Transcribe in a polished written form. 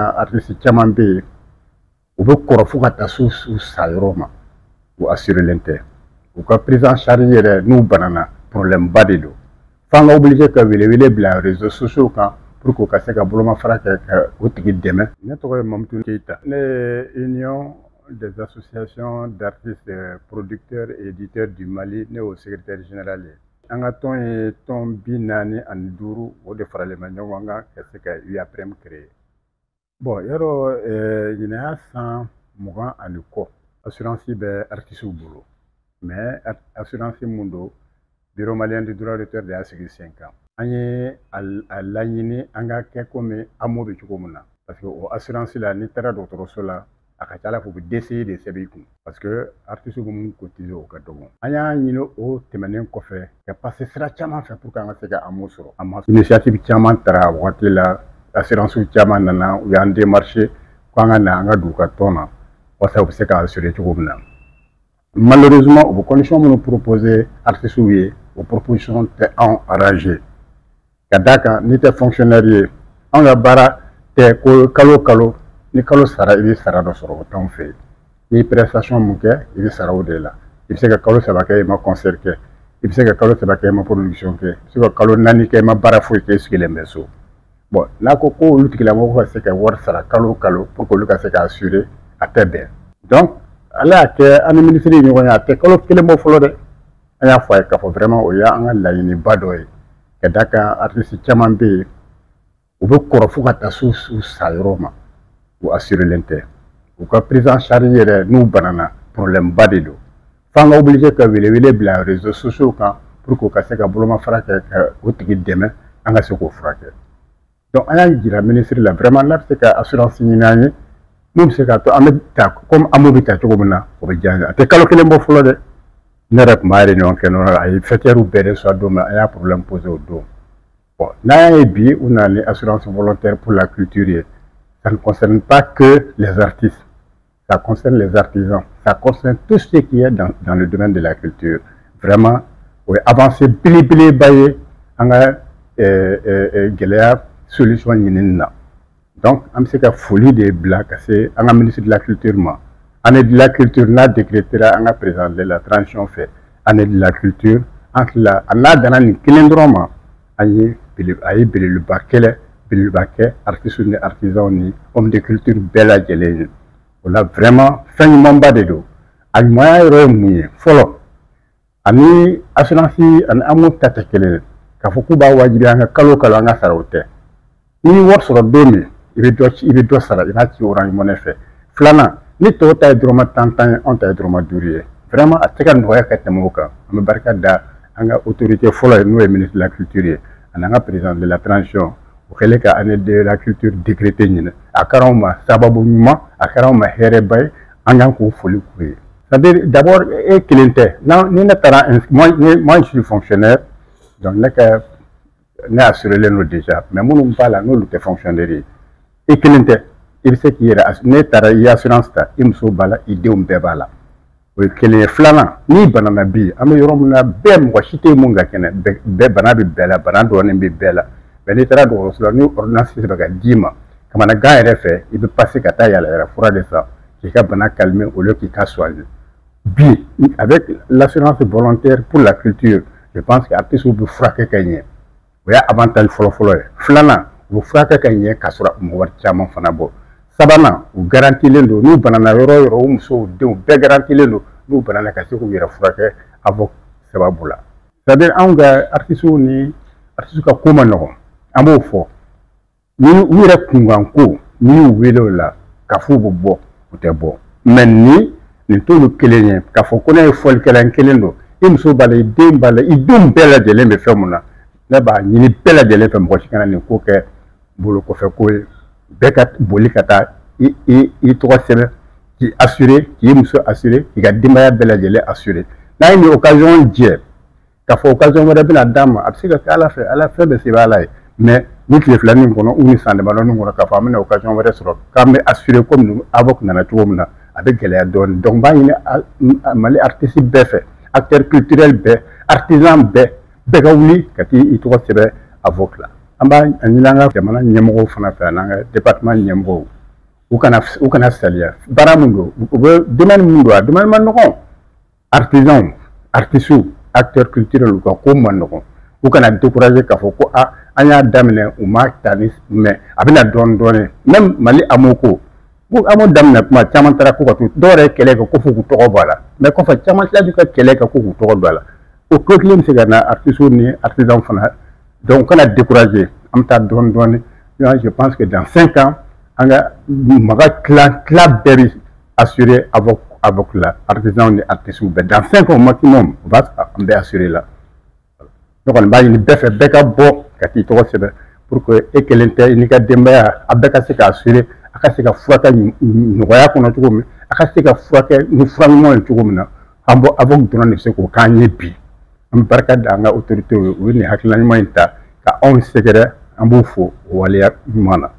Artiste caman bɛ yen, u bɛ kɔrɔ fo ka taa s'u sa yɔrɔ ma, u assurélen tɛ. U ka prise en charge yɛrɛ, n'u banana, problème ba de don. F'an ka obligé ka welewele bila réseaux sociaux kan pour que u ka se ka bolomafara kɛ ka o tigi dɛmɛ. Ne tɔgɔ ye Mamutu Keyita. Ne ye Union des associations d'artistes producteurs et éditeurs du Mali, ne y'o secrétaire général ye. An ka tɔn ye tɔn 45, o de faralen bɛ ɲɔgɔn kan ka se ka UAPREM créer. Bon, yɔrɔ ɲinan y'a san 20 ani kɔ, assurance bɛ artistes bolo, mais assurance mun don, Bureau malien du droit d'auteur de y'a sigi sen kan. An ye a laɲini an ka kɛ komi AMO bɛ cogo min na, parce que o assurance la, n'i taara dɔgɔtɔrɔso la, a ka ca ala fɛ u bɛ DCI de sɛbɛn i kun, parce que artistes bɛ mun cotiser, o ka dɔgɔ. An y'a ɲini o tɛmɛnen kɔfɛ ka passer sira caman fɛ pour que an ka se ka AMO sɔrɔ. A ma initiative caman tara a wagati la, assurance caman nana, u y'an démarché ko an ka na an ka don u ka tɔn na walasa u bɛ se ka assurer cogo min na. Malheureusement, u bɛ condition minnu proposer artistes ye, o proposition tɛ anw arranger, ka d'a kan n'i tɛ fonctionnaire ye, anw ka baara tɛ ko kalo kalo, ni kalo sara i bɛ sara dɔ sɔrɔ, o t'anw fɛ yen. N'i ye prestation mun kɛ, i bɛ sara o de la. I bɛ se ka kalo 3 kɛ i ma concert kɛ, i bɛ se ka kalo 3 kɛ i ma production kɛ, i bɛ se ka kalo 4 kɛ i ma baara foyi kɛ, i sigilen bɛ so. Bon, n'a ko ko olu tigilamɔgɔw ka se ka wari sara kalo kalo pour que olu ka se ka assurer, a tɛ bɛn. Donc Ala y'a kɛ, an ni minisiri ye ɲɔgɔn ye, a tɛ kalo 1 bɔ fɔlɔ dɛ, an y'a fɔ a ye k'a fɔ vraiment o y'an ka laɲiniba dɔ ye, ka d'a kan artiste caman bɛ yen, u bɛ kɔrɔ fo ka taa s'u sa yɔrɔ ma, u assurélen tɛ. U ka prise en charge yɛrɛ, n'u banana, problème ba de don. F'an ka obligé ka welewele bila réseaux sociaux kan pour que u ka se ka bolomafara kɛ ka o tigi dɛmɛ, an ka se k'o furakɛ. Donc an y'a jira ministre la, vraiment n'a bɛ se ka assurance ɲini an ye mun bɛ se k'a to an bɛ ta comme AMO bɛ ta cogo min na, o bɛ diya an ye. A tɛ kalo 1 bɔ fɔlɔ dɛ, ne yɛrɛ tun b'a réunion kɛ nɔ, a ye faîtières bɛɛ de sɔrɔ don min, an y'a problème posé o don. Bon, n'an y'a ye bi u nana ni assurance volontaire pour la culture ye, ça ne concerne pas que les artistes, ça concerne les artisans, ça concerne tout ce qui est dans le domaine de la culture. Vraiment, o ye avancée belebeleba ye an ka gɛlɛya solution ɲinini na. Donc an bɛ se ka foli de bila ka se an ka ministre de la culture ma. Année de la culture n'a décrétera an ka président de la transition fɛ, année de la culture, an tila a n'a danna nin kelen dɔrɔn ma, an ye a ye belebeleba kɛlɛ, belebeleba kɛ artistes ni artisans ni hommes de culture bɛɛ lajɛlen ye. O la vraiment fɛn ɲumanba de don. A ɲumanya yɔrɔ ye mun ye fɔlɔ? Ani assurance ani AMO ta tɛ kelen ye. K'a fɔ k'u b'a wajibiya an ka kalo kalo an ka sara, o tɛ. N'i ye wari sɔrɔ don min, i bɛ dɔ sara, i b'a ci Orange Money fɛ. Filanan, ni tɔw ta ye dɔrɔmɛ 10 10 ye, anw ta ye dɔrɔmɛ 5 ye. Vraiment, a tɛ se ka nɔgɔya ka tɛmɛ o kan. An bɛ barika da an ka autorité fɔlɔ ye, n'o ye ministre de la culture ye, ani an ka président de la transition, o kɛlen ka année de la culture décréter ɲinɛ. A kɛra anw ma sababu ɲuman, a kɛra anw ma hɛrɛba ye, an kan k'o foli k'u ye. C'est-à-dire d'abord, e kelen tɛ, ni ne taara, moi je suis fonctionnaire, donc ne ka ne assurélen don déjà, mais minnu b'a la, n'olu tɛ fonctionnaire ye, i kelen tɛ, i bɛ se k'i yɛrɛ, ne taara i assurance ta, i muso b'a la, i denw bɛɛ b'a la, o ye kelen ye. Filanan, n'i banana bi, an bɛ yɔrɔ min na, bɛɛ, mɔgɔ si tɛ yen mun ka kɛnɛ, bɛɛ bana bɛ bɛɛ la, bana dɔɔnin bɛ bɛɛ la. Mais n'i taara dɔgɔtɔrɔso la, ni ordonnance sɛbɛn ka d'i ma, kamanagan yɛrɛ fɛ, i bɛ passer ka taa yala yala fura de san k'i ka bana calmer au lieu k'i ka soigner. Bi, avec l'assurance volontaire pour la culture, je pense que artistes bɛ furakɛ ka ɲɛ, o y'a avantage fɔlɔ-fɔlɔ ye. Filanan, u bɛ furakɛ ka ɲɛ k'a sɔrɔ u ma wari caman fana bɔ. Sabanan, u garantilen don, n'u banana yɔrɔ o yɔrɔ, u musow, denw bɛɛ garantilen don, n'u banana, ka se k'u yɛrɛ furakɛ AVOC sababu la. C'est à dire anw ka artistes ni artistes ka ko ma nɔgɔn, an b'o fɔ. Ni u yɛrɛ kunkan ko, n'i y'u wele o la k'a f'u bɛ bɔ, u tɛ bɔ. Mais nin t'olu kelen ye k'a fɔ ko ne ye fɔlikɛla n kelen don. I muso b'a la, i den b'a la, i denw bɛɛ lajɛlen bɛ fɛn mun na. Ne b'a ɲini bɛɛ lajɛlen fɛ, mɔgɔ si kana nin ko kɛ bolo kɔfɛ ko ye. Bɛɛ ka boli ka taa i tɔgɔ sɛbɛn k'i assurer, k'i muso assurer, k'i ka denbaya bɛɛ lajɛlen assurer. N'a ye nin occasion jɛ k'a fɔ occasion wɛrɛ bɛna d'a ma, a bɛ se ka kɛ Ala fɛ, Ala fɛn bɛɛ se bɛ Ala ye. Mais ni tile filanin kɔnɔ ou ni san damadɔnin kɔnɔ, k'a fɔ an bɛna occasion wɛrɛ sɔrɔ k'an bɛ assurer komi AVOC nana cogo min na, a bɛ gɛlɛya dɔɔnin. Donc n b'a ɲini Mali artiste bɛɛ fɛ, acteur culturel bɛɛ, artisan bɛɛ, bɛɛ ka wuli ka t'i tɔgɔ sɛbɛn AVOC la. An b'a ɲini an ka jamana ɲɛmɔgɔw fana fɛ, an'an ka département ɲɛmɔgɔw, u kana saliya. Baara min don, u bɛ domaine min don, a domaine ma nɔgɔn. Artisans, artistes, acteurs culturels, u ka ko ma nɔgɔn. U kana décourager k'a fɔ ko a an y'a daminɛ, u m'a ta ni, mais a bɛna dɔɔnin dɔɔnin. Même Mali AMO ko AMO daminɛ kuma, caman taara ko ka to, dɔw yɛrɛ ye kɛlɛ kɛ ko fo k'u tɔgɔ bɔ a la, mais kɔfɛ caman tila ka kɛlɛ kɛ ko k'u tɔgɔ don a la. O ko kelen bɛ se ka na artistes ni artisans fana. Donc u kana décourager, an bɛ taa dɔɔnin dɔɔnin. Je pense que dans 5 ans, an ka maga tila tila bɛɛ bɛ assurer avec la artisans ni artistes bɛɛ. Dans 5 ans maximum, o b'a an bɛɛ assurer la. Ne kɔni b'a ɲini bɛɛ fɛ, bɛɛ ka bɔ ka t'i tɔgɔ sɛbɛn pour que e kelen tɛ, i n'i ka denbaya, a bɛɛ ka se ka assurer, a ka se ka furakɛ nɔgɔya kɔnɔ cogo min, a ka se ka furakɛ ni fura ɲuman ye cogo min na. An bɔ AVOC dɔrɔn de bɛ se k'o k'an ye bi. An bɛ barika da an ka autorités ye, u ye nin hakilina ɲuman in ta ka anw sɛgɛrɛ. An b'u fo o waleya ɲuman na.